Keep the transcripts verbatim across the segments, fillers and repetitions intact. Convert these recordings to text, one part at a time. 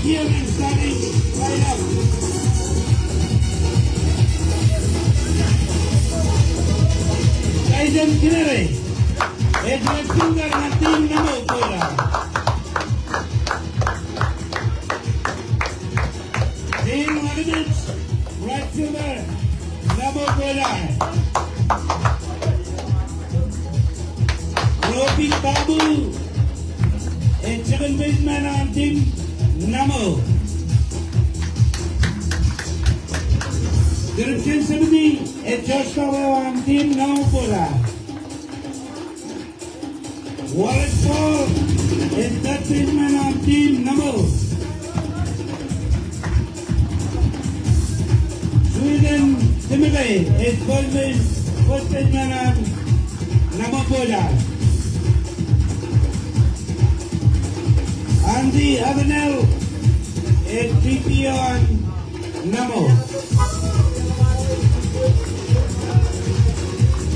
Here and starting right up. Tyson Kinere. Ej left fielder ñan team Namo Bojar. Team Lakitej, right fielder, Namo Bojar. Robi Babu, ej second baseman an team Namo. Christian Sebedi, ej shortstop eo an team Namo Bojar. Wallace Paul, ej third baseman an team Namo. Sweden Timothy, ej first base, first baseman an Namo Bojar. Andy Agnel, ej D P eo an Namo.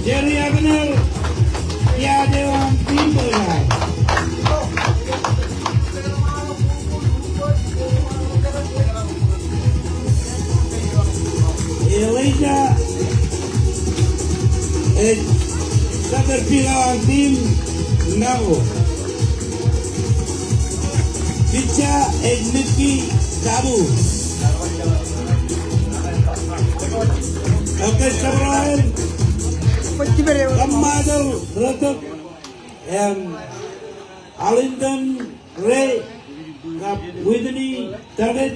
Jerry Agnel, catcher eo an team Bojar. Elijah, ej center fielder eo an team Namo. Pitcher ej Nicky Tabu. Okay, Sabraen. Kōṃṃan ro tok im Arlington Ray kab Whitney Target.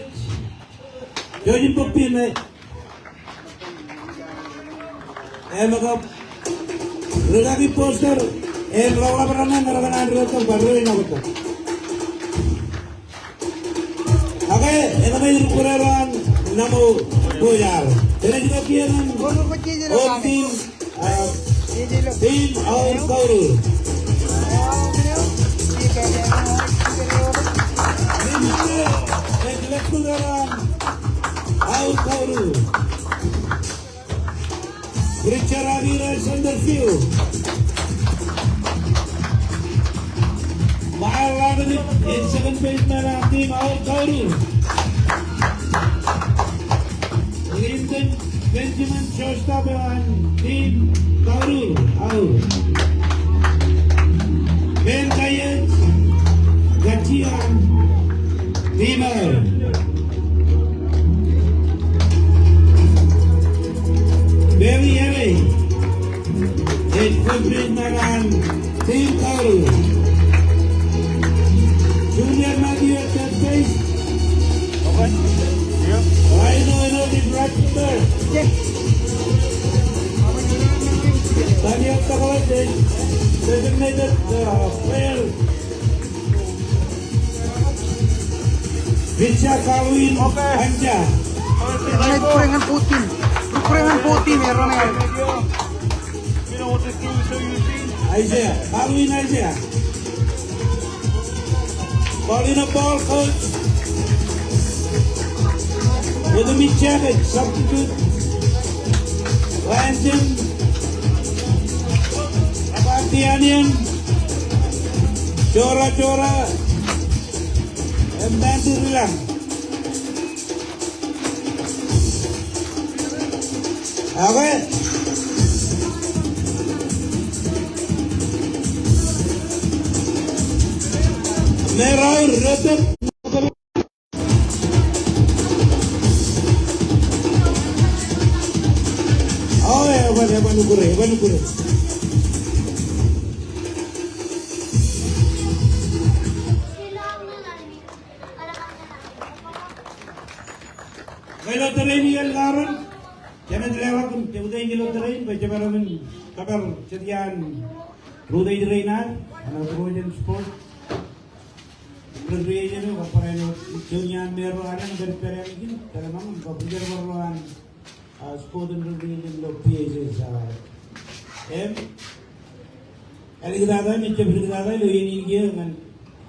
Jouj im bōk pin ṇe. Im ekar rūkaki poster im ḷōḷḷap raṇe ñan ro tok bar ro in ḷọk tok. Ak eñin ri kure ro an Namo Bojar. Enaaj ilo kiiō ñan home team, ah, team Aur Kauru. Team eo ej left fielder ro an Aur Kauru. Richard Aguirre, center field. Mael Lakitej, ej second baseman an team Aur Kauru. Clinton Benjamin, shortstop eo an team Kauru, out. Ben Kayet, catcher an team Aur. Barry Ere, ej first baseman an team Kauru. Junior Matthew at third base. Okay. Yeah. Rhino Enoch ej right fielder. Daniel Takalaj, designated, uh, player. Pitcher Calvin Anja. Ej kure ñan fourteen. Kure ñan fourteen, erro ṇe. Isaiah, Calvin Isaiah. Ball in a ball, coach. With a mid jacket, substitute. Lansing. Abatianian. Jora, Jora. Im Bandy Rilang. Okay. Merour, Rotep. Oh, eban, eban ukure, eban ukure. Ke ilo tōre in iien karan, jenaaj leḷọk im jebta ilo tōre in bwe jemaroñ in kōpeḷḷọk jet iaan ri-utiej rein ad, an ri-utiej in sports, recreation eo, kab barāinwōt juon iaan me ro adeañ kōn pād ālikin, tōre ṃōñā, kab ri-jerbal ro an, ah, sport and recreation ilo P H S, ah, im āliktata im ejjab diktata ilo iien in kiiō ñan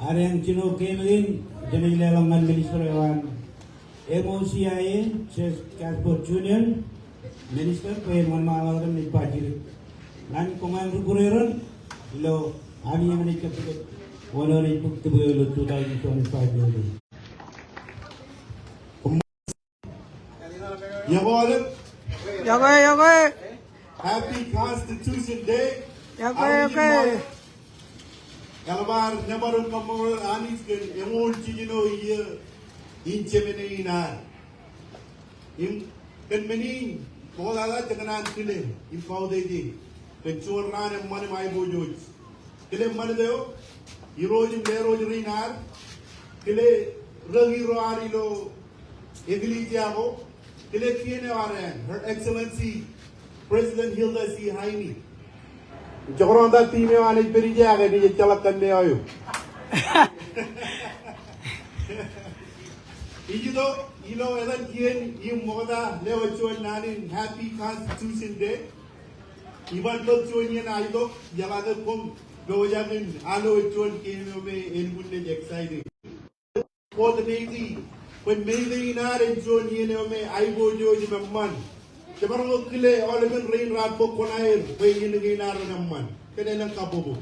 adeañ jino game kein, jenaaj leḷọk ñan minister eo an M O C I A, J S Casper Junior, minister, bwe en wōnṃaanḷọk im ej ba jidik ñan koṃ ri-kure ro ilo ami eñin ejjab tiket wōn eo enaaj bōk tōpar eo ilo two thousand twenty-five eo. Iọkwe aolep. Iọkwe, iọkwe. Happy Constitution Day. Iọkwe, iọkwe. Eḷap ad nōbar im kaṃṃoolol Anij kōn eñoul jiljino iiō in Jemān in ad. Im kōn men in, ṃoktata jekōṇaan kile im kautiej kōn juon raan eṃṃan im aiboojoj. Kile ṃanit eo, irooj im lerooj rein ad, kile rūkaki ro ad ilo eklejia ko, kile kien eo ad, Her Excellency President Hilda C. Heine. Jekdọọn ta team eo an ej pād ijeak, enaaj ejjeḷọk kōn eo eo. Ij itok ilo etan kien im ṃokta lewōj juon naan in Happy Constitution Day. Iban bōk juon iien aetok, ijeḷā ke koṃ pojak in alwōj juon game eo me elukkuun naaj exciting. Coordinate bwe men in ad en juon iien eo me aiboojoj im eṃṃan. Jemaroñ kile aolepen rein raar bōk kuṇaer bwe iien kein ad en eṃṃan. Kōn elōñ kabbokbok.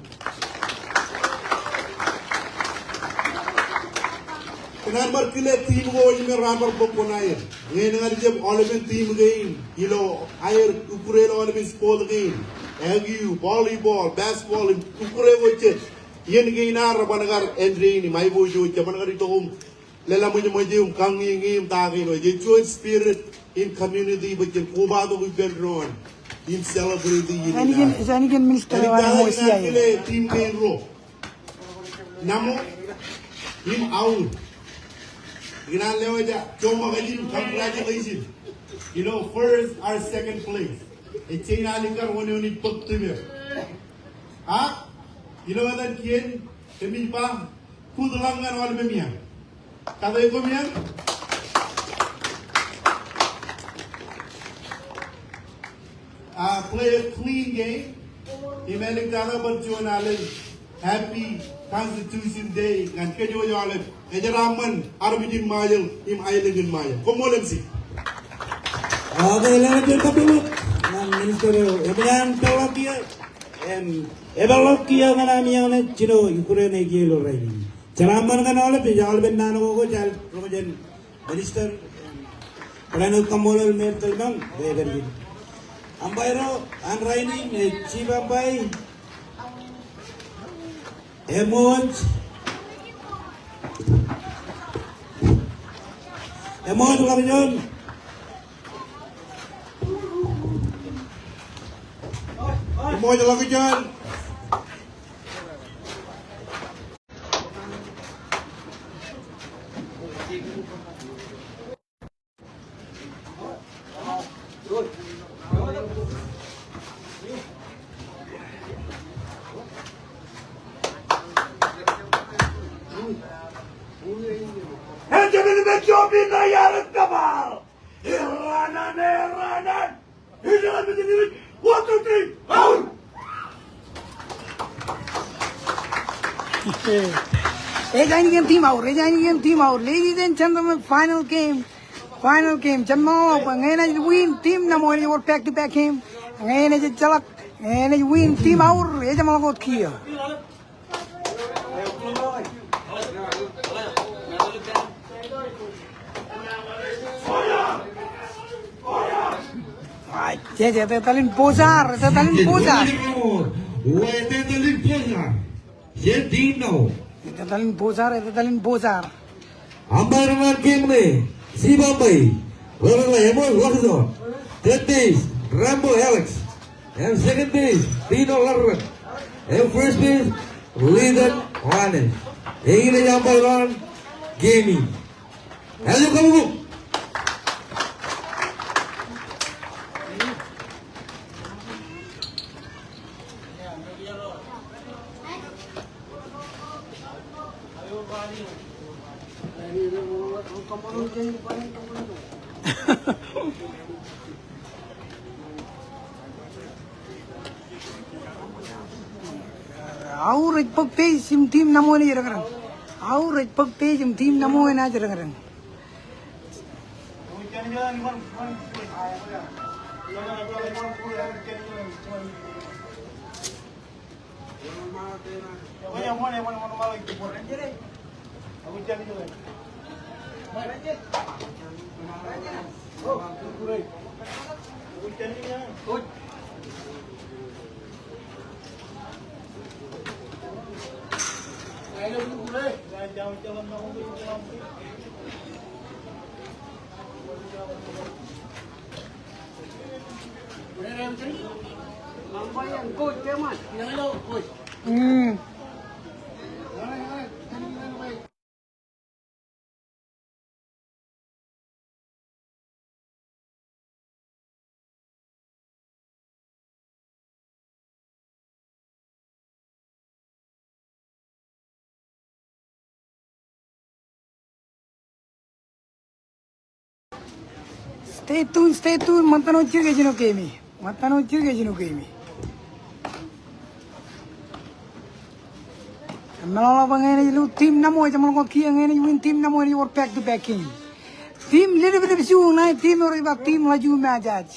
Kōn ad bar kile team ko ej me raar bar bōk kuṇaer. Ñe enaaj jab aolepen team kein ilo aer ukkure ilo aolepen sport kein. Hockey, volleyball, basketball, ukkure ko jet. Iien kein ad reban kar entertain im aiboojoj, jeban kar itok im lelōñḷọk ṃōjṃōj im kaññiññi im ta kein wōt. Ej juon spirit in community bwe jen kobatok ippān doon im celebrate iien in ad. Ej ālikin, ej ālikin minister eo an ṃool C I A. Kile team kein ro, Namo im Aur. Ikōṇaan lewōj joṃōkaj im congratulation ilo first or second place. Ej jañin alikkar wōn eo enaaj bōk team eo. A, ilo etan kien, kōmij ba, good luck ñan aolepān iaan. Kate koṃ iaan. Uh, play a clean game. Im āliktata bar juon alen Happy Constitution Day ñan kōj wōj aolep. Ej jeraaṃṃan armej in Ṃajeḷ im aelōñ in Ṃajeḷ. Koṃṃool M C. Okay, lewōj jen kabbokbok ñan minister eo. Eṃōj an peḷḷọk kiiō. Im, epeḷḷọk kiiō ñan ami eñṇe jino ukkure ṇe kiiō ilo rainin. Jeraaṃṃan ñan aolep, ej aolepen naan ko, ko jaar roñjān minister, bōlen wōt kaṃṃoolol me ej tōl maroñ, bwe ej pād ijin. Umpire ro an rainin, ej Chief Umpire, Eṃooj, Eṃooj Ḷakjoon. Eṃooj Ḷakjoon. Ejjab in mejo pita yar kabar. Erranan, erranan. One, two, three, out! Ej āinwōt team Aur, ej āinwōt team Aur. Ladies and gentlemen, final game. Final game. Jen ṃōk, ñe enaaj win team Namo enaaj wōr back to back game. Ñe enaaj ejjeḷọk, ñe enaaj win team Aur, ejjeḷọk wōt kiiō. Jej, etetal in Bosar, etetal in Bosar. Etetal in Bosar, etetal in Bosar. Umpire eo an game ṇe, Chief Umpire, Ḷōrḷā Eṃooj Ḷakjoon. Third base, Rambo Alex. Im second base, Dino Ḷarrak. Im first base, Litan Ḷanes. Eñin ej umpire eo an game in. Āinwōt kabbokbok. Aur ej bōk base im team Namo enaaj rōkrōk. Aur ej bōk base im team Namo enaaj rōkrōk. Mm. Stay tuned, stay tuned. Ṃōttan wōt jidik ej jino game e. Ṃōttan wōt jidik ej jino game e. Eṃṃan ḷọk bwe ñe enaaj lose team Naṃo, eṃṃan ḷọk kiiō ñe enaaj win team Naṃo, enaaj wōr back to back game. Team Ledipdip juon, ña team eo rej ba team Ḷaju Mājāj.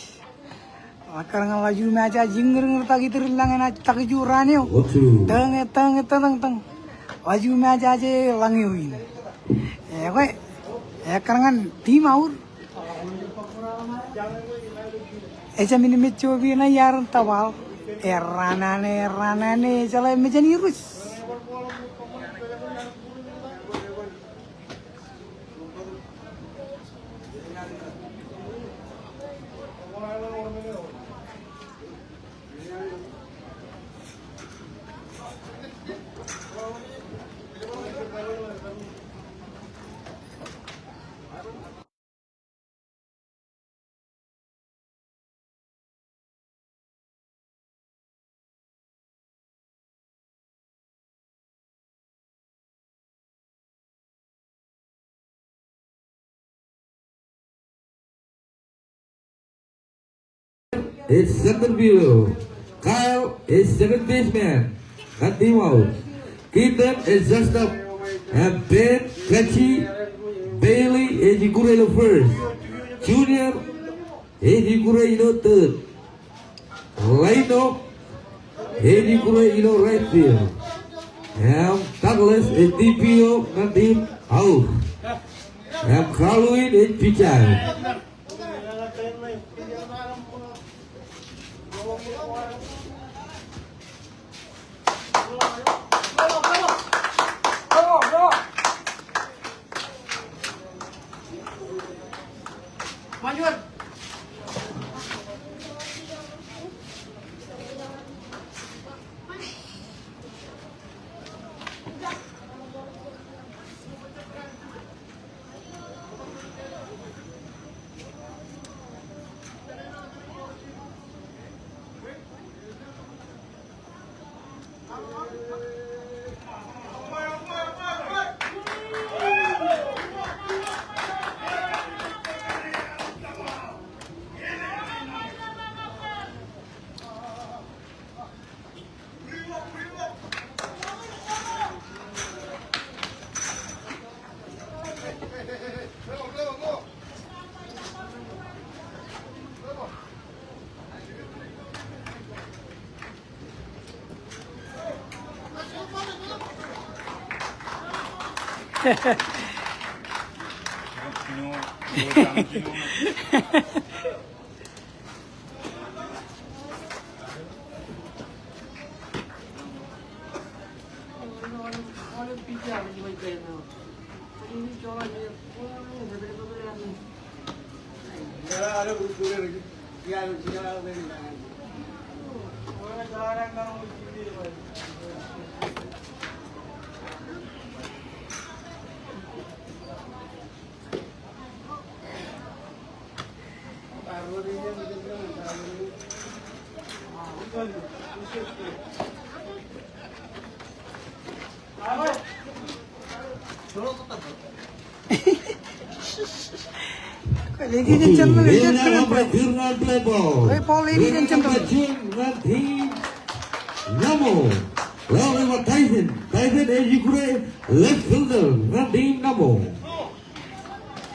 Ekkar ñan Ḷaju Mājāj, iññūr iññūr tak itūr lañ enaaj tak iju raan eo. Tōñe, tōñe, tōñtōñtōñ. Ḷaju Mājāj ej lañ eo in. Ekwe, ekkar ñan team Aur. Ejāmin mejjopi ṇa iar in tōpar. Erraan ṇe, erraan ṇe, jeḷā mejān iruj. Ej center fielder. Kyle ej second baseman ñan team Aur. Keaton ej shortstop. Im Ben Kaji Bailey ej ikkure ilo first. Junior ej ikkure ilo third. Laino ej ikkure ilo right field. Im Douglas ej D P eo ñan team Aur. Im Carlwin ej pitcher. Ladies and gentlemen, ladies and gentlemen. Play ball, ladies and gentlemen. Naṃo. Lale ba Tyson. Tyson ej ikkure left fielder ñan team Naṃo.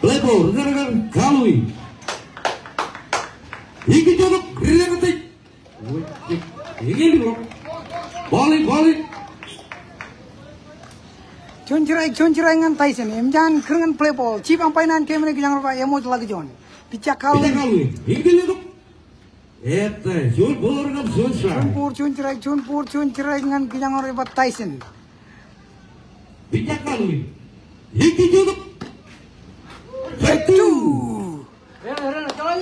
Play ball, ri-tōl ñan Kalui. Ikijjien tok, ri-tōl ñan Tyson. Ball in, ball in. Juon strike, juon strike ñan Tyson. Eṃōj an kūr ñan play ball. Chief umpire ṇe an game ṇe, kōjeañ ro ba eṃōj ḷak juon. Pitch eo kaḷ. Pitch eo kaḷ. Infield eo tok. Eta, juon ball kab juon strike. Juon ball, juon strike, juon ball, juon strike ñan kijak eo rej ba Tyson. Pitch eo kaḷ. Infield eo tok. Strike two.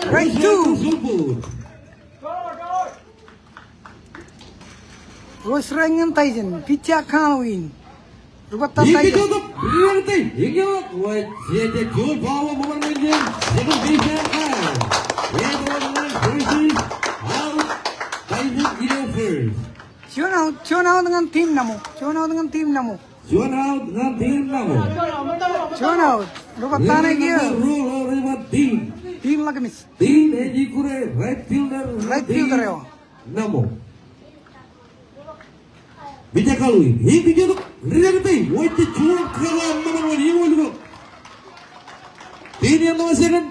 Strike two. Juon ball. Ruo strike ñan Tyson, pitch eo kaḷ in. Ri-batter Tyson. Juon out, juon out ñan team Namo. Juon out ñan team Namo. Juon out ñan team Namo. Juon out. Ri-batter ṇe kiiō. Dean Lakmis. Dean ej ikkure right fielder. Right fielder eo. Namo. Pitch eo kaḷ in. Infield eo tok. Ri-batter. Wōjje juon kōḷḷā ṃōṃan wōt ilo ḷọk. Dean ej ilo second.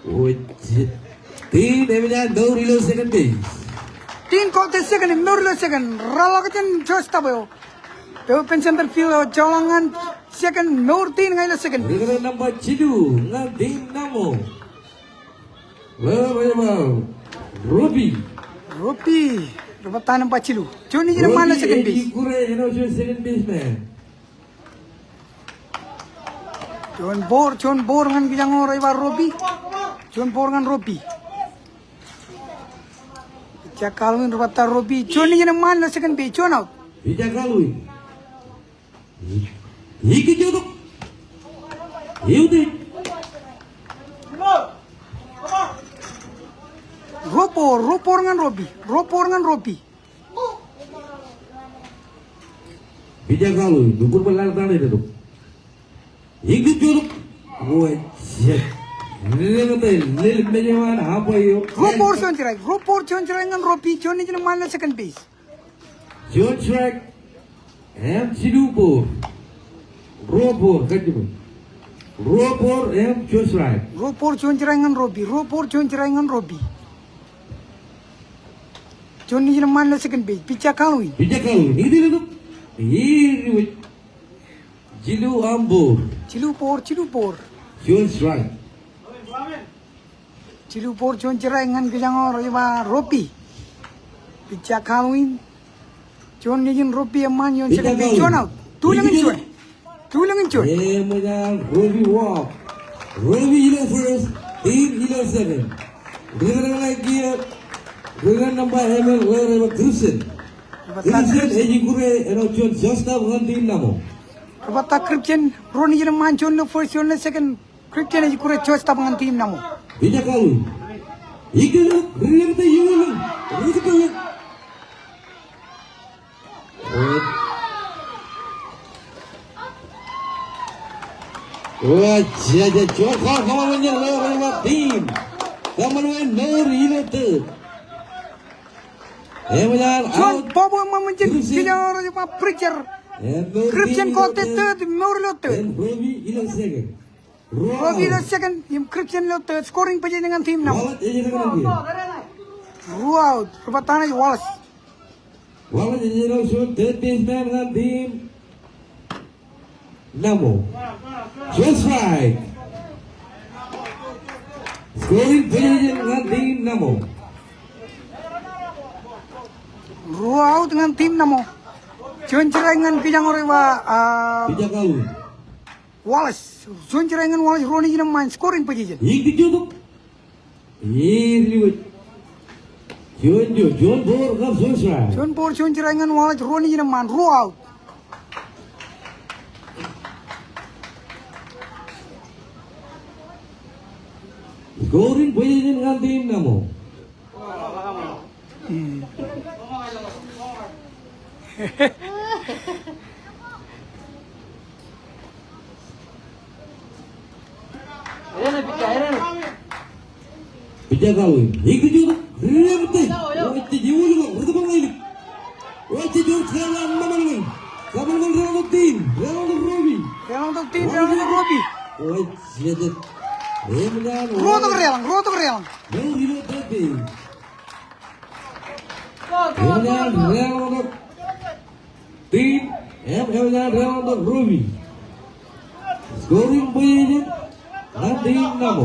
Wōjje. Dean ej mour ilo second base. Dean kọọte second, mour ilo second. Ralitōk jān shortstop eo. Eo pen center field eo, joḷọk ñan second, mour Dean ñan ilo second base. Ri-batter nōṃba jilu ñan team Namo. Ḷeo rej ba Robi. Robi, ri-batter nōṃba jilu. Juon nejin eṃṃaan ilo second base. Robi ej ikkure āinwōt juon second baseman. Juon ball, juon ball ñan kijak eo rej ba Robi. Juon ball ñan Robi. Pitch eo kaḷ in, ri-batter Robi. Juon nejin eṃṃaan ilo second base, juon out. Pitch eo kaḷ in. Infield eo tok. Eutiej. Ruo ball, ruo ball ñan Robi. Ruo ball ñan Robi. Pitch eo kaḷ in, nukun bwe ḷak ta ṇe tok. Infield eo tok. Wōjje. Lelōñ eo, lelōñ eo an umpire eo. Ruo ball juon strike, ruo ball juon strike ñan Robi, juon nejin eṃṃaan ilo second base. Juon strike im jilu ball. Ruo ball, kajjitōk. Ruo ball im juon strike. Ruo ball juon strike ñan Robi. Ruo ball juon strike ñan Robi. Juon nejin eṃṃaan ilo second base. Pitch eo kaḷ in. Pitch eo kaḷ in. Infield eo tok. Ej wōj. Jilu aṃ ball. Jilu ball, jilu ball. Juon strike. Jilu ball juon strike ñan kijak eo rej ba Robi. Pitch eo kaḷ in. Juon nejin Robi eṃṃaan ioon second base, juon out. Tulōñ in juon. Tulōñ in juon. Eṃōj an Robi walk. Robi ilo first, Dean ilo second. Ri-batter ṇe kiiō, ri-batter nōṃba emān ḷeo rej ba Christian. Christian ej ikkure āinwōt juon shortstop ñan team Namo. Ri-batter Christian, ruo nejin eṃṃaan, juon ilo first, juon ilo second. Christian ej ikkure shortstop ñan team Namo. Pitch eo kaḷ in. Infield eo tok, ri-batter ej iuḷ. Ri-batter ej iuḷ. Wōjje, juon kōḷ kōṃṃan wōt ñan ḷeo rej ba Dean. Kōṃṃan wōt mour ilo third. Eṃōj an juon out. Bọbwe eṃṃan wōt jān Christian. Kijak eo rej ba Bridger. Im mour Christian Dean ilo kọọte third. Third, mour ilo third. Im Robi ilo second. Robi ilo second, im Christian ilo third, scoring position ñan team Namo. Wallace ej ilo second. Ruo out, ri-batter ṇe ej Wallace. Wallace ej ilo third baseman ñan team Namo. Juon strike. Scoring position ñan team Namo. Ruo out ñan team Namo. Juon strike ñan kijak eo rej ba, ah, Pitch eo kaḷ in. Wallace, juon strike ñan Wallace, ruo nejin eṃṃaan, scoring position. Infield eo tok. Ej wōj. Juon, juon, juon ball kab juon strike. Juon ball, juon strike ñan Wallace, ruo nejin eṃṃaan, ruo out. Scoring position ñan team Namo. Hmm. Pitch eo kaḷ in. Infield eo tok. Ri-batter. Wōjje, juon kōḷ, ri-batter ej iuḷ. Wōjje, juon kōḷ ṃōṃan wōt. Kōṃṃan wōt, reḷọk tok Dean. Reḷọk tok Robi. Reḷọk tok Dean, reḷọk tok Robi. Wōjje. Eṃōj an. Ruo tok reḷọk, ruo tok reḷọk. Mour ilo third base. Eṃōj an reḷọk tok Dean, im eṃōj an reḷọk tok Robi. Scoring position ñan team Namo.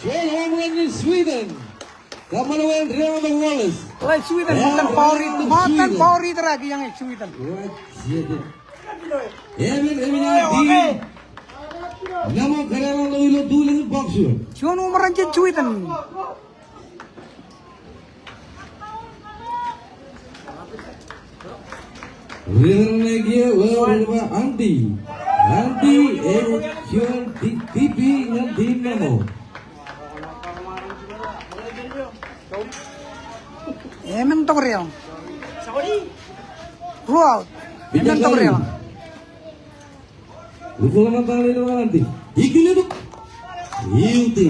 Juon home run in Sweden. Kōṃṃan wōt in deḷọñ tok Wales. Ḷe Sweden, ṃōttan power hit, ṃōttan power hit ro kiiō ñe Sweden. Emān, emān, emān, di. Nōṃo kōdeḷọñ tok ilo tuḷōñ in box eo. Juon home run jān Sweden. Ri-runner ṇe kiiō, ḷeo ri ba Andy. Andy, ej juon D P ñan team Nōṃo. Emān tok deḷọñ. Ruo out. Emān tok deḷọñ.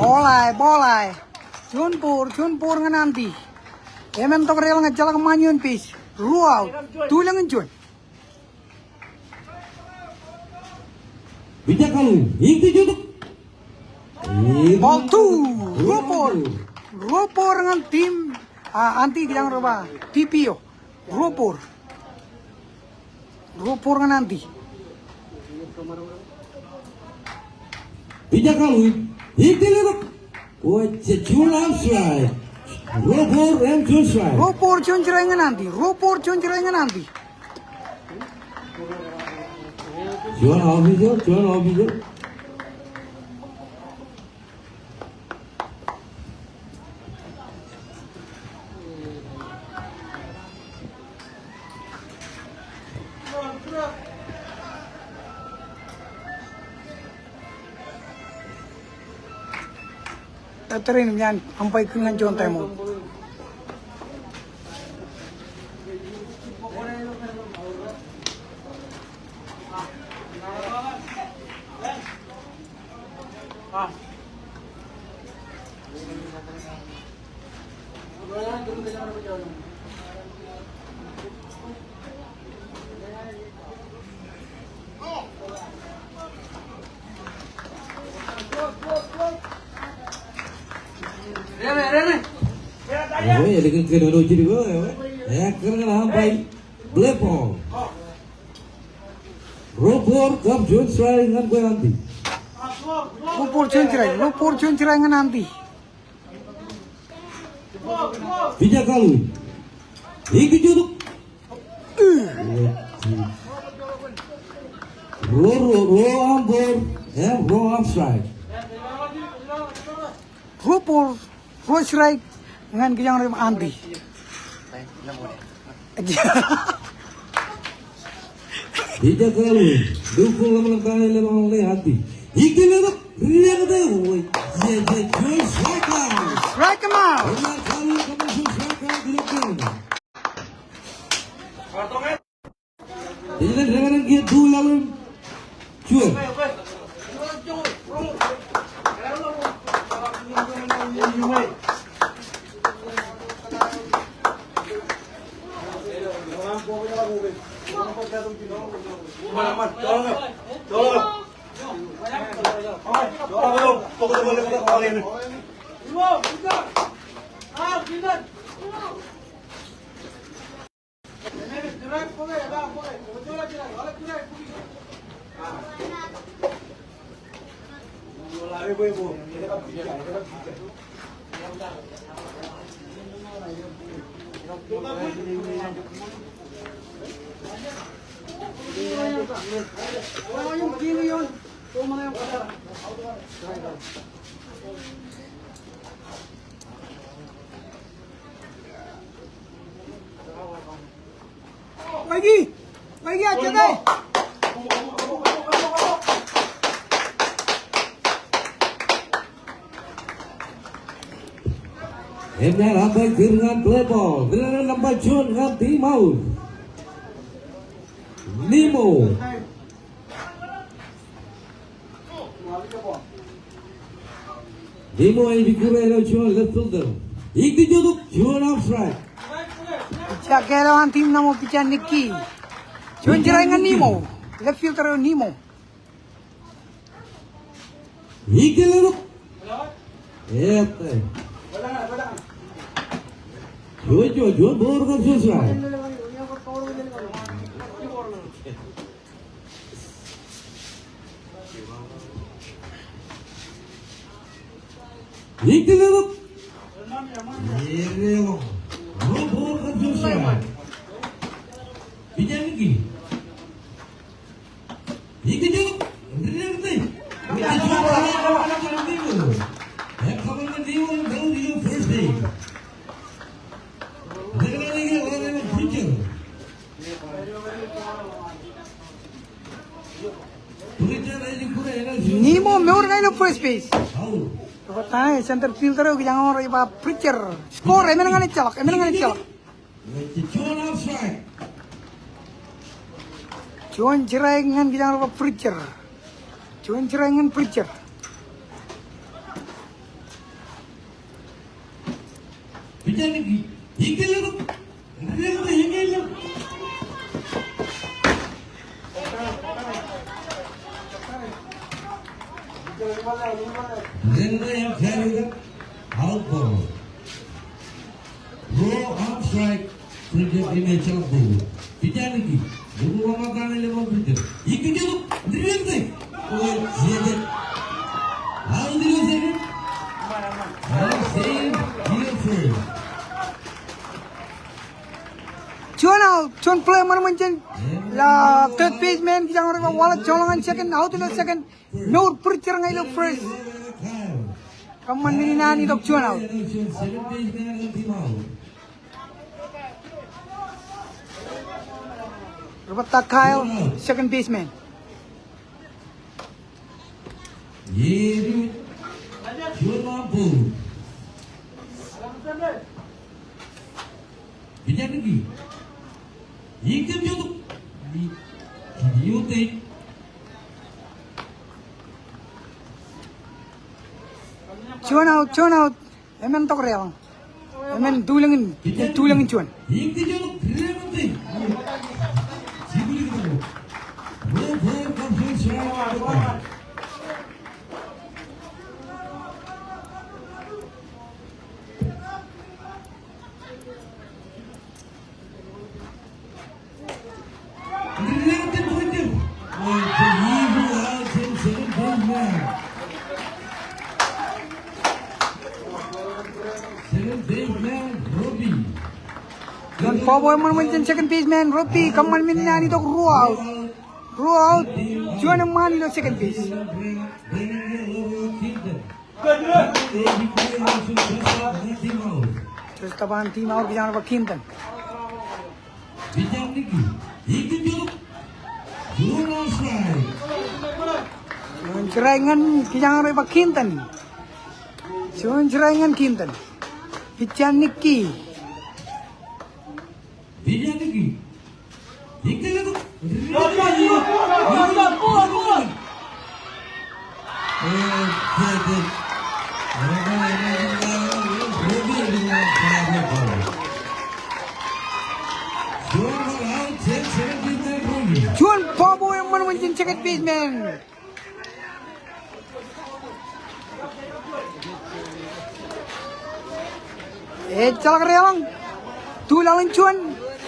Ball eye, ball eye. Juon ball, juon ball ñan Andy. Emān tok deḷọñ, ejjeḷọk ṃaan ioon base. Ruo out. Tuḷōñ in juon. Ball two. Ruo ball. Ruo ball ñan team, ah, Andy kiiō ri ba D P eo. Ruo ball. Ruo ball ñan Andy. Pitcher kal win. Hit ilo tok. Ojje, juon strike. Ruo ball im juon strike. Ruo ball juon strike ñan Andy. Ruo ball juon strike ñan Andy. Juon official, juon official. Ej tōre in, ñan umpire kōn ñan juon time out. Eo, ej kōnono jidik eo, eo. Ej kōnono umpire. Play ball. Ruo ball kab juon strike ñan bwe Andy. Ruo ball juon strike, ruo ball juon strike ñan Andy. Pitcher kal win. Ikijjien tok. Ruo, ruo, ruo an ball, im ruo an strike. Ruo ball, ruo strike, ñan kiiō ri ba Andy. Pitcher kal win, lukkuun ḷōmṇak ta eo ḷe ba Andy. Ikijjien tok, riañ tok, oi, ej, ej, juon strikeout. Strike him out. Pitcher kal win kōṃṃan juon strikeout ilo game. Pitcher kal win kōṃṃan juon. Waiki! Waiki, ajjata! Im ṇa umpire kūr ñan play ball. Ri-lale nōṃba juon ñan team out. Nimo. Nimo ej kūr ilo juon left fielder. Ikijjien tok, juon out strike. Pitcher kāālōt an team Nimo, pitcher Nicky. Juon strike ñan Nimo. Left fielder eo Nimo. Ikijjien tok. Ej. Juon, juon, juon ball kab juon strike. Ikijjien tok. Ej. Juon ball kab juon strike. Pitcher Nicky. Nimo mour ñan ilo first base. Ri-ba ta, center fielder eo kijañ ro rej ba Bridger. Score, emān ñan ejjeḷọk, emān ñan ejjeḷọk. Juon strike ñan kijañ ro ba Bridger. Juon strike ñan Bridger. Out ball. Ruo out strike. Bridger im ejjeḷọk ball. Pitcher Nicky. Lukkuun ṃōk an ilo Bridger. Ikijjien tok. Ri-lale. Out ilo second. Out save ilo first. Juon out, juon play ṃōṇōṇō jān la third baseman kijañ ro rej ba waḷọk joñoul ñan second, out ilo second. Mour Bridger ñan ilo first. Kōṃṃan men in an itok juon out. Ri-ba ta Kyle, second baseman. Juon out, juon out. Emān tok deḷọñ. Emān tulōñ in, tulōñ in juon. Juon bọbwe eṃṃan ṃōn jān second baseman Robbie, kōṃṃan men in an itok ruo out. Ruo out, juon eṃṃan ilo second base. Juon stop an team out kijañ ro ba Kinton. Juon strike ñan kijañ ro ba Kinton. Juon strike ñan Kinton. Pitcher Nicky. Juon bọbwe eṃṃan ṃōn jān second baseman. Ejjeḷọk deḷọñ. Tu laḷ in juon.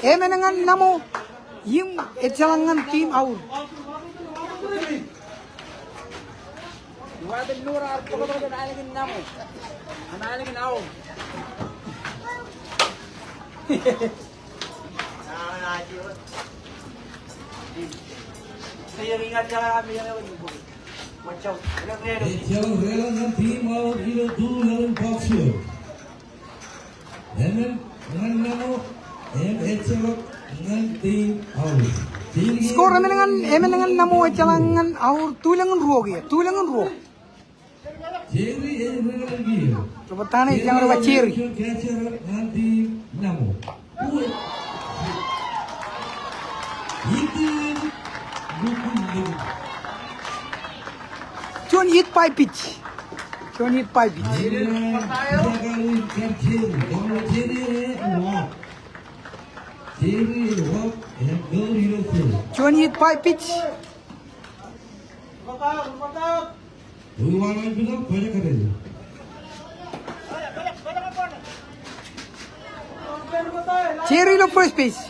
Emān ñan Namo. Im ejjeḷọk ñan team Aur. Ejjeḷọk deḷọñ ñan team Aur ilo tu laḷ in box eo. Emān ñan Namo, im ejjeḷọk ñan team Aur. Score emān ñan, emān ñan Namo, ejjeḷọk ñan Aur, tulōñ in ruo kiiō, tulōñ in ruo. Jerry ej ri-kōḷmānḷọkjeṇ. Ri-bōk Tana ej jañin ri-bōk Jerry. Juon hit by pitch. Juon hit by pitch. Juon hit by pitch. Jerry ilo first base.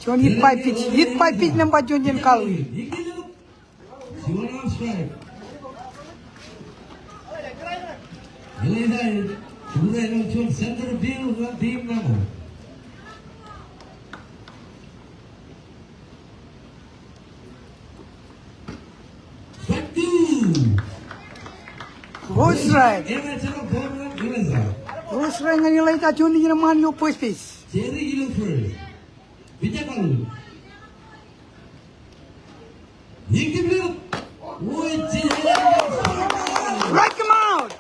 Juon hit by pitch. Hit by pitch nōṃba juon jān Calvin. Ruo strike. Ruo strike ñan Elijah, juon nejin eṃṃaan ilo first base. Strike him out.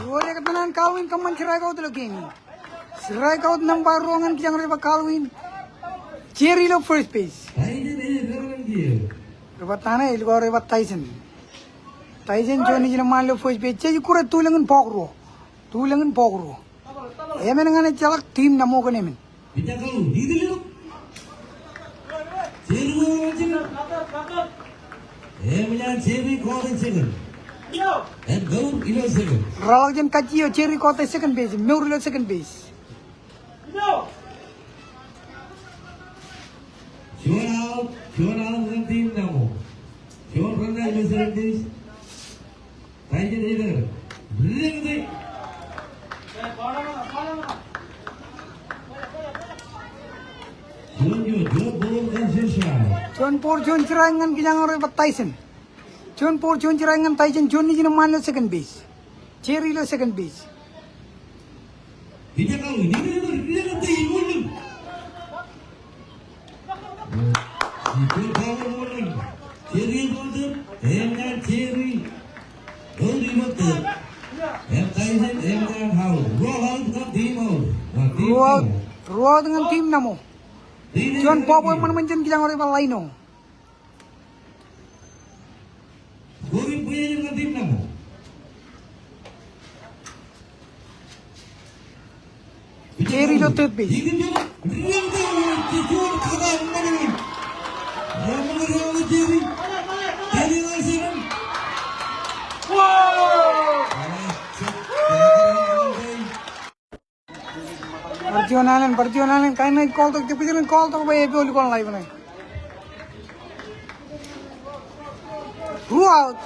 Ruo dekōt naan Calvin kōṃṃan strikeout ilo game in. Strikeout nōṃba ruo ñan kijak eo rej ba Calvin. Jerry ilo first base. Ri-bōk Tana ej lukkuun ri-bōk Tyson. Tyson juon nejin eṃṃaan ilo first base. Jej kure tulōñ in bọọk ruo. Tulōñ in bọọk ruo. Emān ñan ejjeḷọk team Naṃo kōn emān. Raḷọk jān kajji eo, Jerry kọọte second base, mour ilo second base. Juon out, juon out ñan team Naṃo. Juon runner ilo second base. Juon ball, juon strike ñan kijak eo rej ba Tyson. Juon ball, juon strike ñan Tyson, juon nejin eṃṃaan ilo second base. Jerry ilo second base. Ruo out, ruo out ñan team Naṃo. Juon bọbwe eṃṃan ṃōn jān kijak eo rej ba Laino. Jerry ilo third base. Bar juon alen, bar juon alen, kain ṇe ej call tok, jab kōjeañ call tok bwe epojak ḷọk ṇe. Ruo out.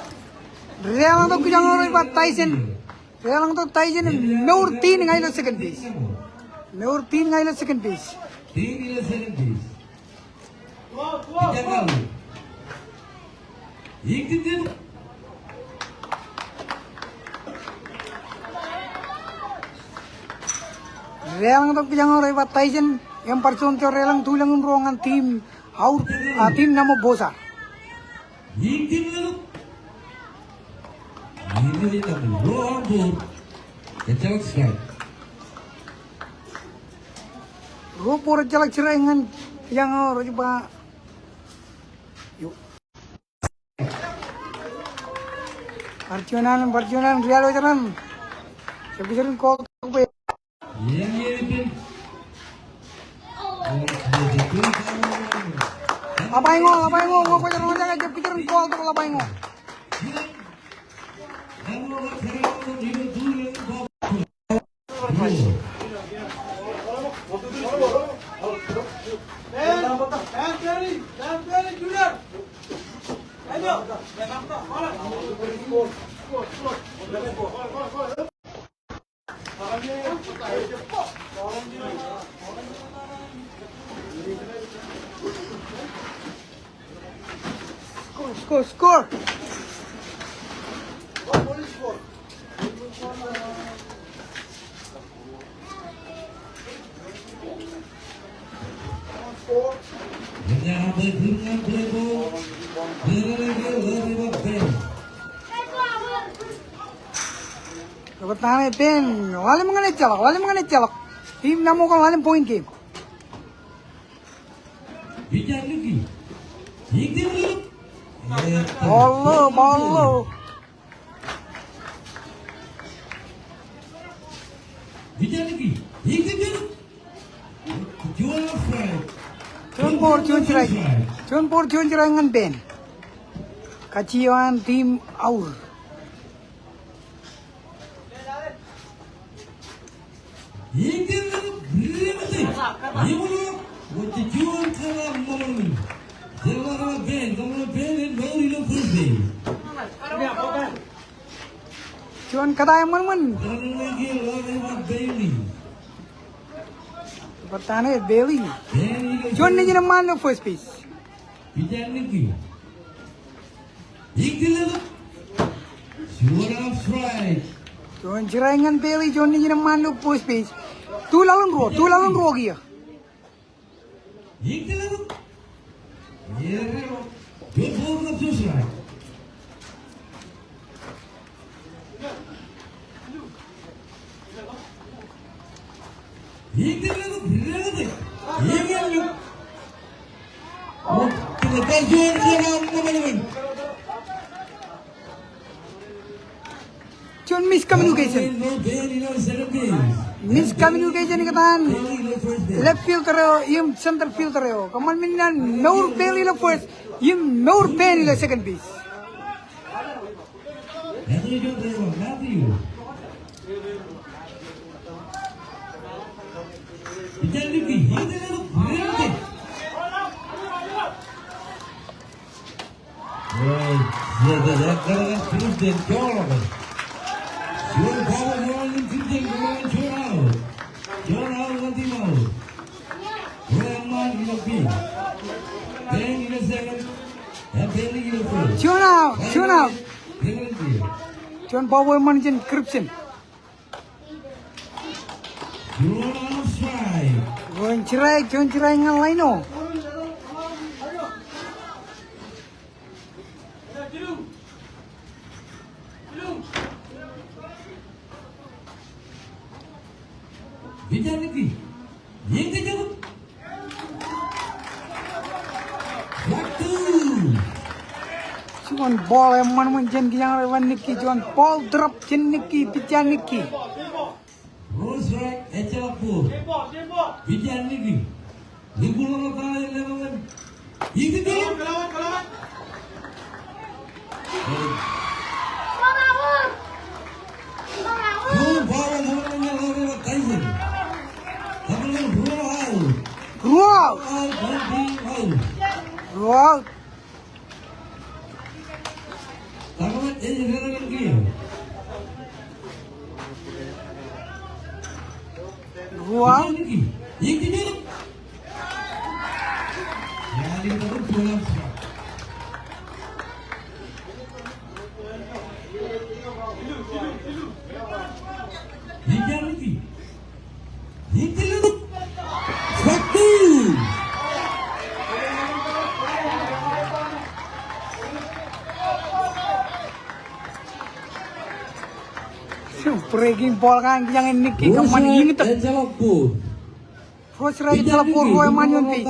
Deḷọñ tok kijak eo rej ba Tyson. Deḷọñ tok Tyson, mour tin ña ilo second base. Mour tin ña ilo second base. Deḷọñ tok kijak eo rej ba Tyson, im bar juon eo deḷọñ tulōñ in ruo ñan team Aur, a, team Naṃo Bosa. Ruo ball ejjeḷọk strike ñan kijak eo rej ba. Bar juon alen, bar juon alen, Real Veteran. Jab kōjeañ call tok bwe. Ḷap eo ñan, ḷap eo ñan, ñe kwōjeañ, ñe kwōjeañ call tok ḷap eo ñan. Score, score, score. Bar ta ṇe pen, ḷalem ñan ejjeḷọk, ḷalem ñan ejjeḷọk. Im Naṃokal ḷalem point game. Ball ḷo, ball ḷo. Juon ball, juon strike. Juon ball, juon strike ñan pen. Kajjioñ an team Aur. Juon kōtaan eṃṃan. Bar ta ṇe Bailey. Juon nejin eṃṃaan ilo first base. Juon strike ñan Bailey, juon nejin eṃṃaan ilo first base. Tuḷaḷ in ruo, tuḷaḷ in ruo kiiō. Juon miscommunication. Miscommunication kōtaan left fielder eo im center fielder eo. Kōṃṃan men in an mour Bailey ilo first im mour pen ilo second base. Juon out, juon out. Juon ball eṃṃan jān Crimson. Juon strike, juon strike ñan Laino. Juon ball eṃṃan ṃōn jān kijak eo an Nicky, juon ball drop jān Nicky, pitcher Nicky. Ruo out. Ruo out. Ruo out. Breaking ball kaṇ kijak in Nicky, kōṃṃan iñtōk. First strike ejjeḷọk ball, ruo eṃṃan ioon base.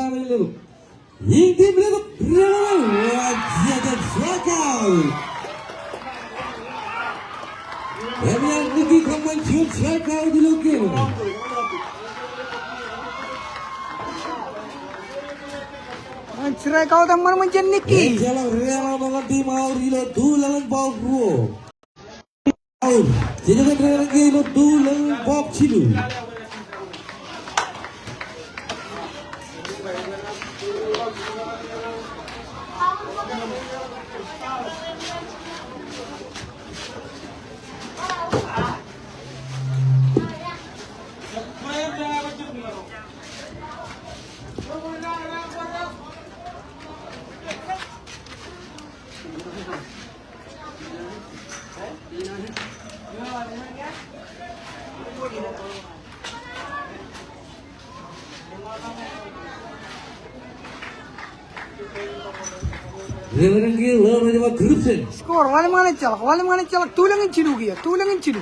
Strikeout eṃṃan ṃōn jān Nicky. Out. Jejjet ro ilo tuḷaḷ in bọọk jilu. Score, ḷalem ñan ejjeḷọk, ḷalem ñan ejjeḷọk, tuḷaḷ in jilu kiiō, tuḷaḷ in jilu.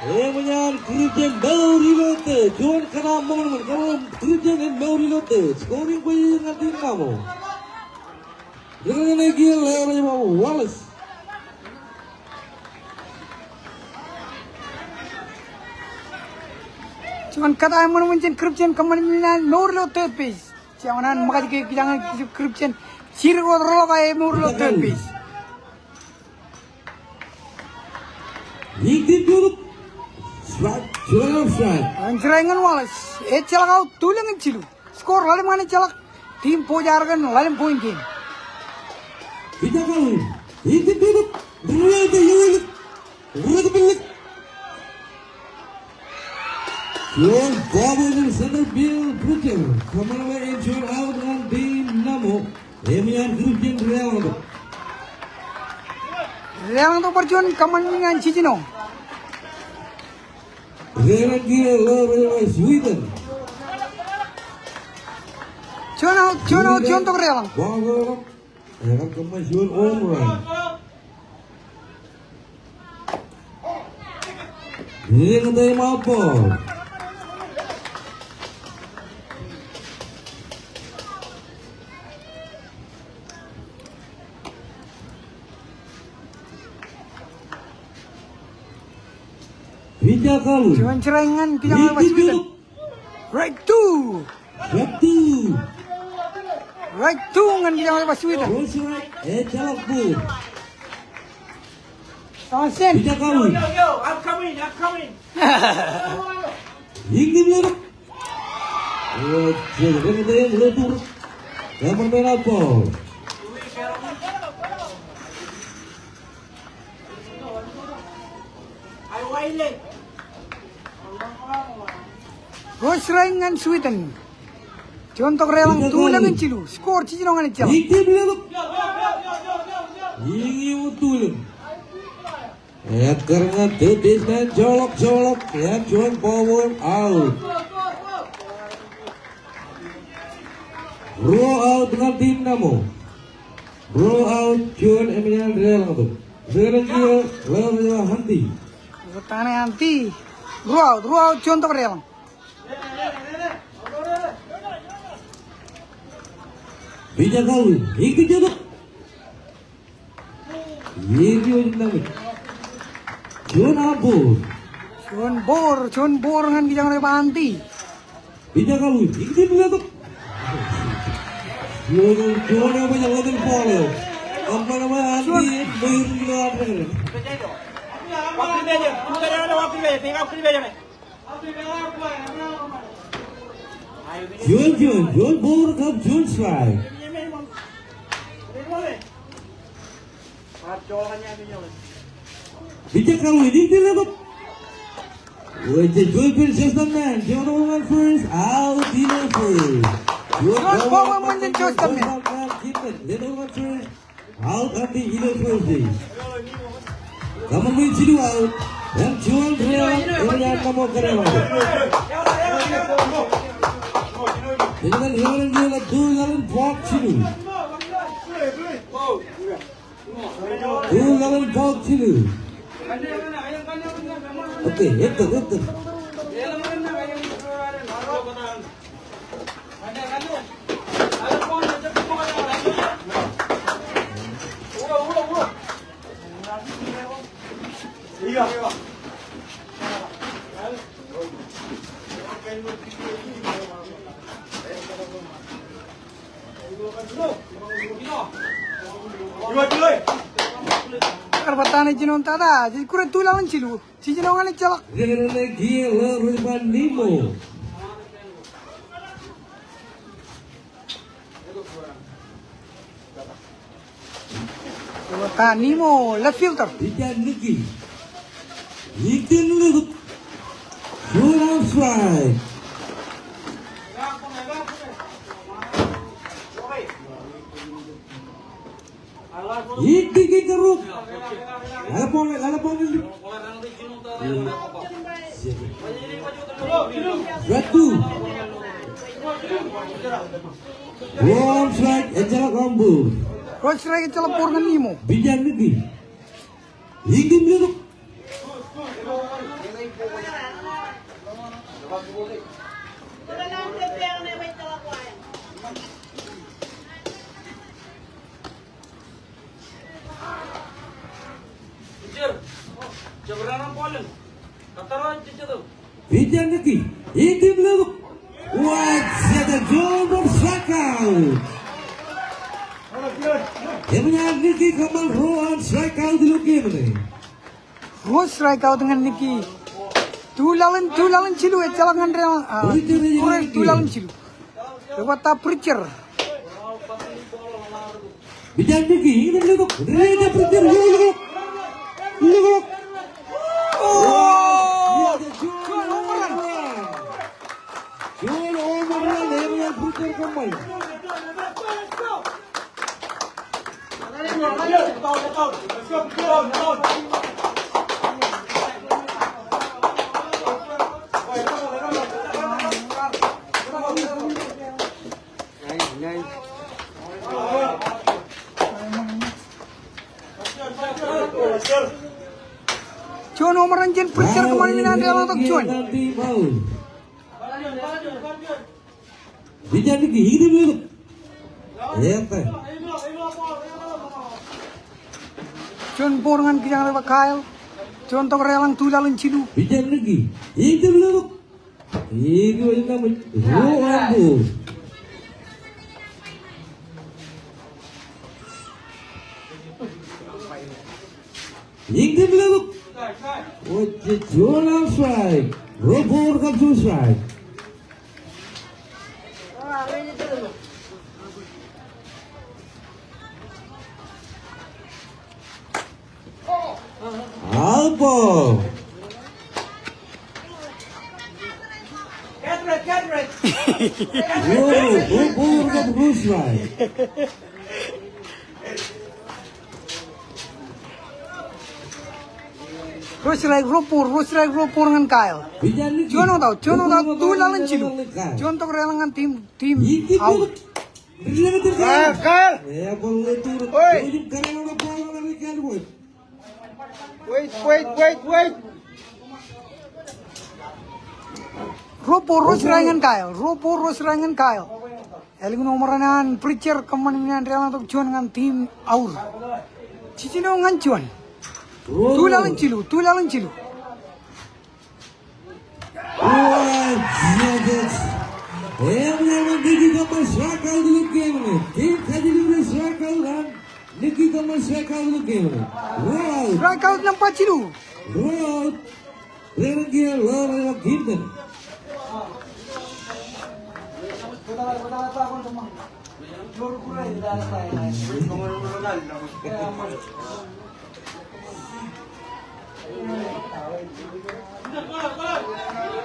Eṃōj an kūrjin mour ilo third. Juon kōtaan ṃōṇōṇō, kōtaan kūrjin im mour ilo third. Scoring position ñan team Namo. Ri-kōṇaan kiiō ḷeo rej ba Wallace. Juon kōtaan ṃōṇōṇō jān kūrjin, kōṃṃan ṃōṇōṇō an mour ilo third base. Jekōṇaan ṃōkaj ke kijak ñan kūrjin. Jidik wōt ḷọk aō emour ilo third base. Strike, strike. Strike ñan Wallace. Ejjeḷọk out, tulōñ in jilu. Score ḷalem ñan ejjeḷọk. Team Pojak kōn ḷalem point game. Juon ball in center field, pitcher. Kōṃṃan wōt ilo juon out ñan team Namo. Eṃōj an kūrjin deḷọñtok. Deḷọñtok bar juon kōṃṃan ñan jijino. Deḷọñtok ḷọk eo ej Sweden. Juon out, juon out, juon tok deḷọñ. Ball eo. Ekar kōṃṃan juon home run. Deḷọñtok im out ball. Juon strike ñan kijak eo ej ba Sweden. Strike two. Strike two. Strike two ñan kijak eo ej ba Sweden. Ejjeḷọk ball. Townsend. Yo, yo, yo, I'm coming, I'm coming. Ruo strike ñan Sweden. Juon tok deḷọñ, tulōñ in jilu. Score jijino ñan ejjeḷọk. Ekkar ñan third baseman, joḷọk, joḷọk, im juon ball, out. Ruo out ñan team Namo. Ruo out, juon eṃōj an deḷọñtok. Deḷọñtok ḷọk eo ej Andy. Andy. Ruo out, ruo out, juon tok deḷọñ. Pitcher Kawil, ikijjino. Juon ball. Juon ball, juon ball ñan kijak eo ej ba Andy. Pitcher Kawil, ikijjino. Juon, juon eo ej ba juon ball eo. Kōṃṃan ba Andy, juon. Juon, juon, juon ball kab juon strike. Pitcher Kawil, ikijjino. Wōj juon pen juon man, juon eo ñan first, out ilo first. Juon ball ñan juon man, juon eo ñan first. Out at the ilo first base. Kōṃṃan jilu out. Im juon run eṃōj an Namo kōnaan. Kōnaan eo ej juon run, juon run, jilu. Juon run, jilu. Okay, ettōr, ettōr. Kar bōk tata eo jinoin tata, jej kure tulōñ in jilu. Jijino ñan ejjeḷọk. Ri-kōnaan kiiō ḷọk rej ba Nemo. Eo ta Nemo, left fielder. Ija Niki. Itin lukut. Juon out, strike. Ikijjino. Lale ball, lale ball. Strike two. Ruo strike, ejjeḷọk on ball. Ruo strike, ejjeḷọk ball ñan Nimo. Pitcher Nicky. Iñdim letok. Pitcher Nicky, iñdim letok. Waj, jete juon strikeout. Eṃōj an Nicky kōṃṃan ruo an strikeout ilo game ṇe. Ruo strikeout ñan Nicky. Tulaḷ in, tulaḷ in jilu, ejjeḷọk ñan deḷọñ, ah, tulaḷ in jilu. Ej batta Pitcher. Pitcher Nicky, iñdim letok. Pitcher, letok. Letok. Oh! Juon home run. Juon home run, eṃōj an Pitcher kōṃṃan. Juon home run jān Pitcher kōṃṃan im naan deḷọñtok juon. Juon ball ñan kijak eo ej ba Kyle. Juon tok deḷọñ tulaḷ in jilu. Pitcher Nicky, iñdim letok. Ruo ball. Iñdim letok. Ojje, juon strike. Ruo ball kab juon strike. Out ball. Ruo, ruo ball kab ruo strike. Ruo strike, ruo ball, ruo strike, ruo ball ñan Kyle. Juon wōt out, juon wōt out, tulaḷ in jilu. Juon tok deḷọñ ñan team, team out. Kyle, Kyle. Oi. Wait, wait, wait, wait. Ruo ball, ruo strike ñan Kyle. Ruo ball, ruo strike ñan Kyle. Ālikin home run an Pitcher kōṃṃan im naan deḷọñtok juon ñan team Aur. Jiljino ñan juon. Tulaḷ in jilu, tulaḷ in jilu. Waj, jete. Eṃōj an Nicky kōṃṃan strikeout ilo game ṇe. Team kajilu ṇe strikeout an Nicky kōṃṃan strikeout ilo game ṇe. Ruo out. Strikeout nōṃba jilu. Ruo out. Rerengkiiō ḷoor eo Kinton.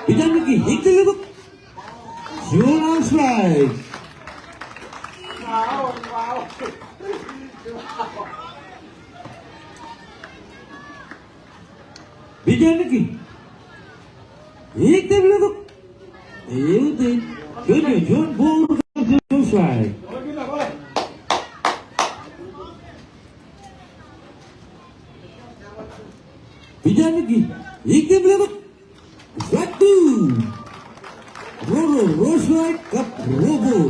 Pitcher Nicky, iñdim letok. Juon out strike. Pitcher Nicky. Iñdim letok. Eutiej. Juon, juon ball, juon strike. Pitcher Nicky. Iñdim letok. Strike two. Ruo, ruo, ruo strike kab ruo ball.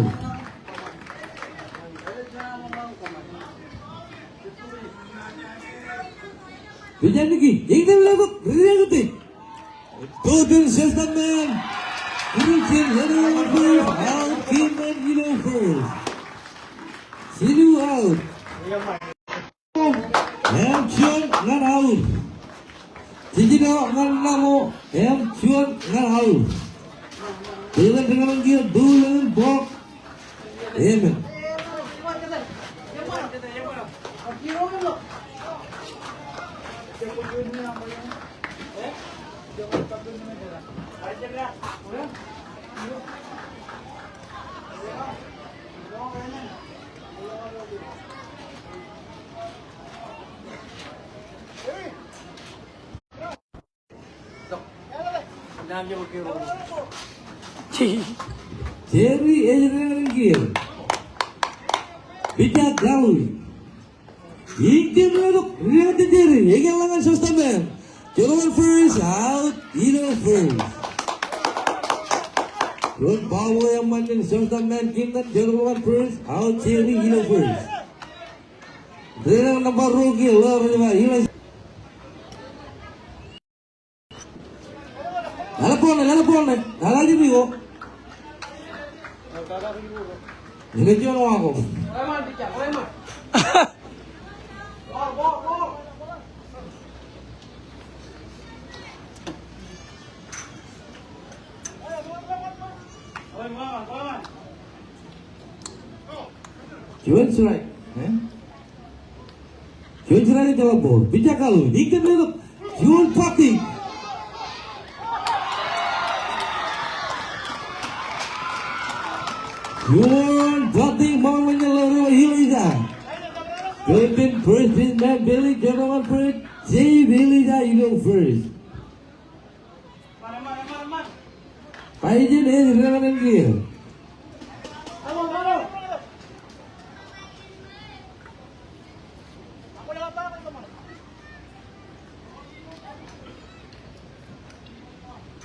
Pitcher Nicky, iñdim letok, rirektej. Total sesōṃṃan. Christian Leonard first, out, Kinton Ilo first. Jilu out. Im juon ñan Aur. Jiljino ñan Namo, im juon ñan Aur. Bōlen deñōlōñ kiiō, bōlen bọọk. Amen. Jerry ej deñdeñ kiiō. Pitcher Kalwi. Iiñ tōl ḷọk, deñdeñ Jerry, eñin ḷọk ñan shortstop man. Juon first, out, ilo first. Juon ball eo eṃṃan ñan shortstop man Kinton, juon first, out, Jerry, ilo first. Deñdeñ nōṃba ruo kiiō, ḷeo rej ba, ilo Lale ball ṇe, lale ball ṇe, lale ball ṇe. Ilo juon wako. Juon strike, eh? Juon strike, ejjeḷọk ball. Pitcher Kalwi, iiñ tōl ḷọk. Juon batting. Juon batting, ṃōṃan ḷọk ḷeo rej ba Elijah. Juon pen first baseman Bailey, juon pen first, Jay Elijah ilo first. Tyson ej deñdeñ kiiō.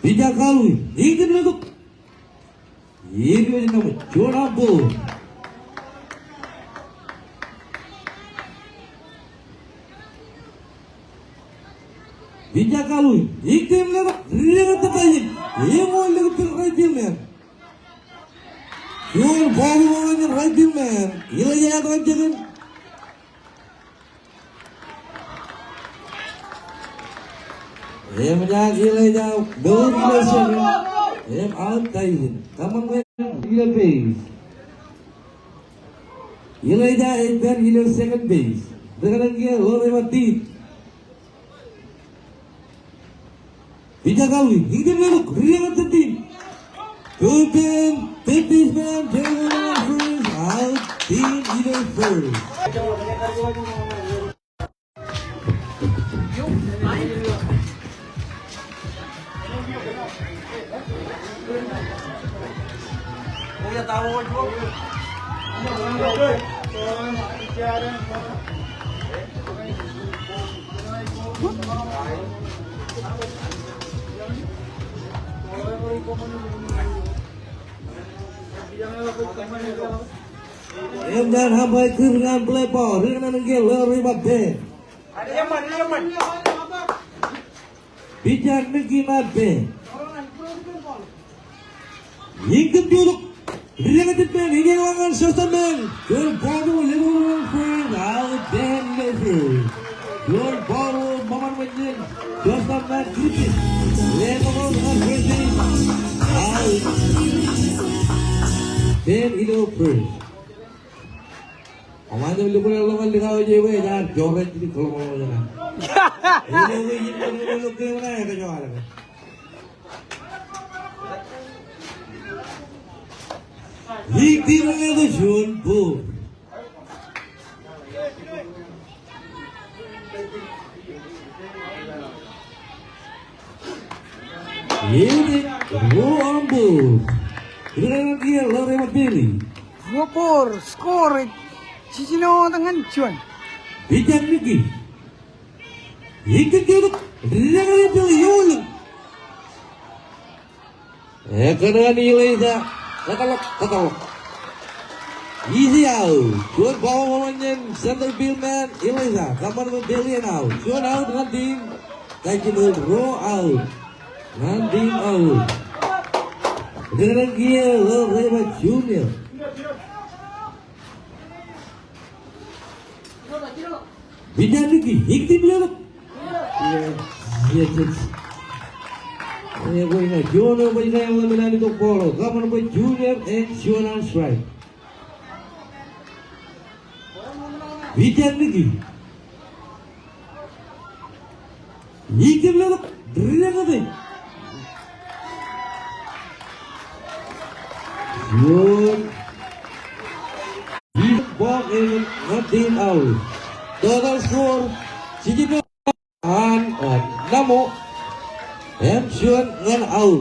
Pitcher Kalwi, iiñ tōl ḷọk. Iiñ eo ej naṃōj, juon ball. Pitcher Kalwi, iiñ tōl ḷọk, deñdeñ Tyson, eñoul ḷọk ippaṃ right field man. Juon ball eo ṃōṃan ñan right field man, Elijah ej deñdeñ. Im ñan Elijah, mour ilo second. Im out Tyson. Kōṃṃan base ilo base. Elijah ej pād ilo second base. Deñdeñ kiiō, ḷeo rej ba Dean. Pitcher Kalwi, iiñ tōl ḷọk, deñdeñ Dean. Bullpen, third baseman, Dean ilo first, out, Dean ilo first. Im ñan umpire kūr ñan play ball, deñdeñ kiiō, ḷeo rej ba Pen. Pitcher Mickey ej pen. Iiñ tōl ḷọk. Deñdeñ Pen, eñin ḷọk ñan shortstop man. Juon ball eo, leñoul ḷọk ñan first, out, Pen ilo first. Juon ball eo, ṃōṃan ñan shortstop man Griffith. Leñoul ḷọk ñan first base, out. Pen ilo first. Aṃ ej lukkuun ḷọk likao eo ej ar jorrāān jidik kōḷmānḷọkjeṇ. Ilo ke in kōn ilo ke ṇe ej kōjọọḷọk. Iiñ tōl ḷọk juon ball. Ej ruo ball. Ilo ke ḷeo rej ba Bailey. Ruo ball, score ej jiljino ñan juon. Pitcher Mickey. Iiñ tōl ḷọk. Deñdeñ Bailey, eñoul ḷọk. Ekōṇaan Elijah, kōtḷọk, kōtḷọk. Easy out. Juon ball eo ṃōṃan ñan center field man Elijah. Kōṃṃan bwe Bailey en out. Juon out ñan team Kajimōl, ruo out ñan team Aur. Deñdeñ kiiō, ḷeo rej ba Junior. Pitcher Mickey, iiñ tōl ḷọk. Yes, yes, yes. Ej bōk ña, juon eo bōk ña, ḷeo ṃōṃan tok ball eo. Kōṃṃan bwe Junior ej juon an strike. Pitcher Mickey. Iiñ tōl ḷọk, deñdeñ. Juon. Ball eo ñan team Aur. Total score, jiljino an, an, naṃo. Im juon ñan Aur.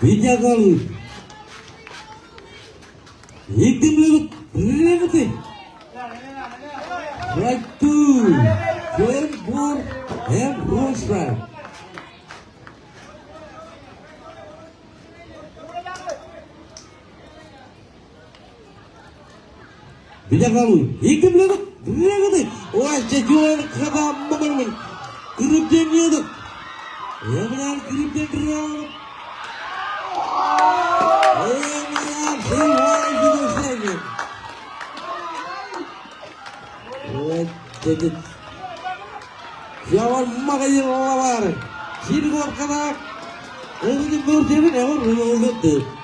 Pija Kalu. Ikōn ḷọk, rūkūti. Strike two. Juon ball and one strike. Pija Kalu, ikōn ḷọk, rūkūti. Wā, jej juon kōtaan ṃōṃan. Kūrūpten eo tok. Eṃōj an kūrūpten rūkūti. Eṃōj an, wā, jej, jej. Jawaan ṃōk eo ḷap ad. Jin ko kōtaan. Eṃōj an mour jepin, eṃōj an mour jepin.